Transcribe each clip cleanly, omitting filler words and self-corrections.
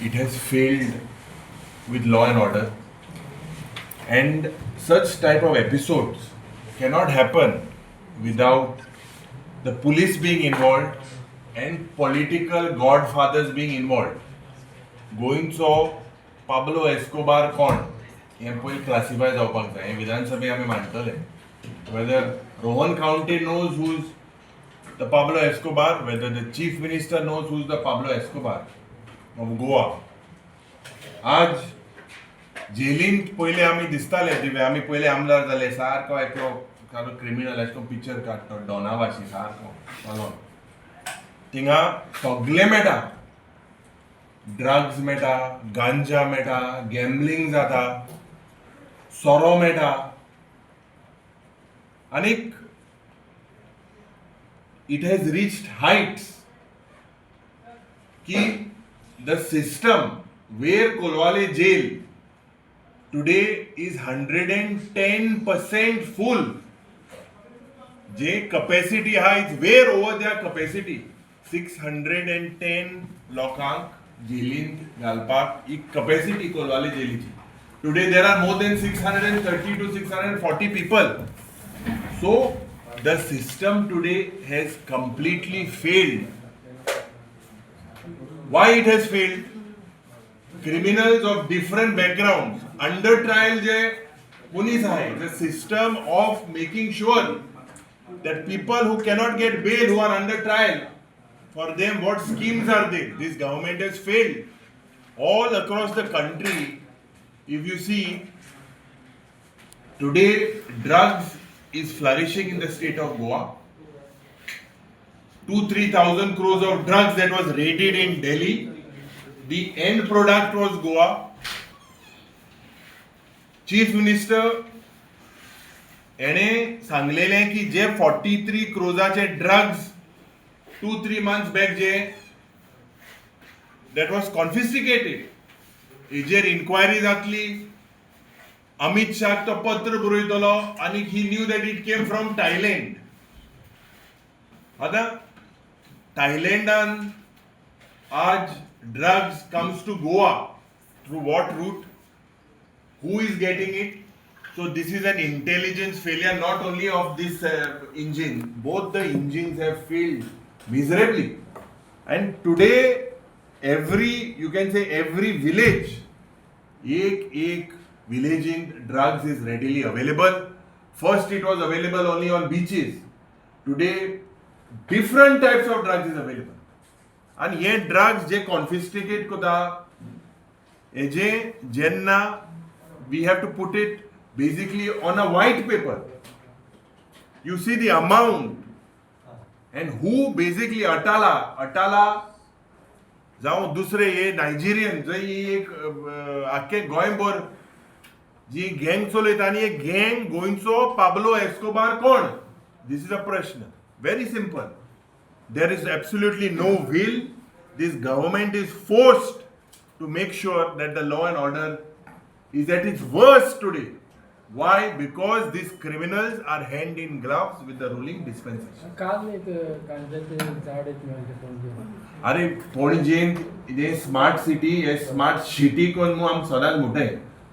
It has failed with law and order, and such type of episodes cannot happen without the police being involved and political godfathers being involved. गोंयचो Pablo Escobar कोण हें पयलीं classify जावपाक जाय. हें विधानसभे आमी मांडटले, whether Rohan Khaunte knows who's the Pablo Escobar, whether the Chief Minister knows who's the Pablo Escobar of Goa. आज जेलीन पयले आमी दिसताले दिवे, आमी पयले आमदार जाले, सारको एकलो सारको क्रिमिनल अशें करून पिक्चर काडटा डॉना भाशी सारको चलोन. थिंगा सगळें मेळटा, ड्रग्स मेळटा, गांजा मेळटा, गॅम्बलिंग जाता, सोरो मेळटा आनीक it has reached heights की the system where Colvale jail today is 110% full, J capacity आहा is way over their capacity. 610 लोकांक जेलींत घालपाक ही capacity Colvale जेलीची. Today there are more than 630 to 640 people. So the system today has completely failed. Why it has failed? Criminals of different backgrounds, under trial J police आहे, the system of making sure that people who cannot get bail, who are under trial, for them what schemes are there? This government has failed. All across the country, if you see, today drugs is flourishing in the state of Goa. 2-3 thousand crores of drugs that was raided in Delhi. The end product was Goa. Chief Minister एणे सांगलेलें की जे 43 क्रोजाचे drugs 2-3 months back J that was कॉन्फिस्टिकेटेड, हेजेर enquiry जातली. अमित शाहक तो पत्र बरयतलो आनी he knew that it came from Thailand. आतां थायलंडान आज drugs comes to Goa through what route? Who is getting it? So this is an intelligence failure, not only of this engine. Both the engines have failed miserably, and today every, you can say, every village, एक एक village in drugs is readily available. First it was available only on beaches. Today different types of drugs is available. आणि हे drugs जे कॉन्फिस्टिकेट करता, हेजे जेन्ना we have to put it basically on a white paper, you see the amount and who basically Atala Atala जावं दुसरे हे Nigerian जंय ही एक आख्खे गोंयभर जी गँग चलयता आनी हे गँग गोंयचो पाब्लो एस्कोबार कोण? This is a प्रश्न, very simple. There is absolutely no will. This government is forced to make sure that the law and order is at its worst today. Why? Because these criminals are hand in gloves with the ruling dispensation. काल एक गांजाचे झाड एक मेळ्ळें पणजे. अरे, पणजेन हे smart city, हे smart city कोण म्हूण आमी सदांच म्हणटाय,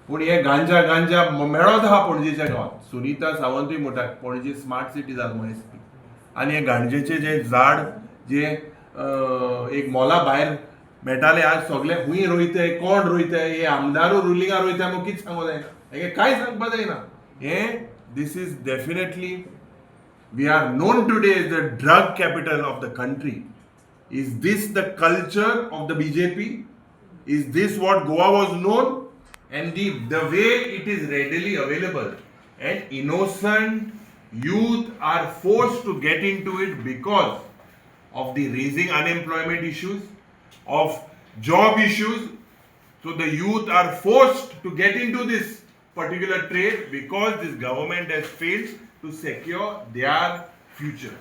पूण हे गांजा गांजा मेळत आहा पणजेच्या गांवांत. सुनीता सावंतूय म्हणटा पणजी स्मार्ट सिटी जाल म्हूण एसपी. आनी हे गांजेचे जे झाड जे एक मॉला भायर मेळटाले, आज सगळे खूंय रोयताय, कोण रोयताय, हे आमदारूय रुलिंगा रोयताय म्हूण कितें सांगूं जायना. हें कांय सांगपा जायना. हें this is definitely, we are known today as the drug capital of the country. Is this the culture of the BJP? Is this what Goa was known? And the way it is readily available and innocent youth are forced to get into it because of the raising unemployment issues, of job issues. So the youth are forced to get into this particular trade because this government has failed to secure their future.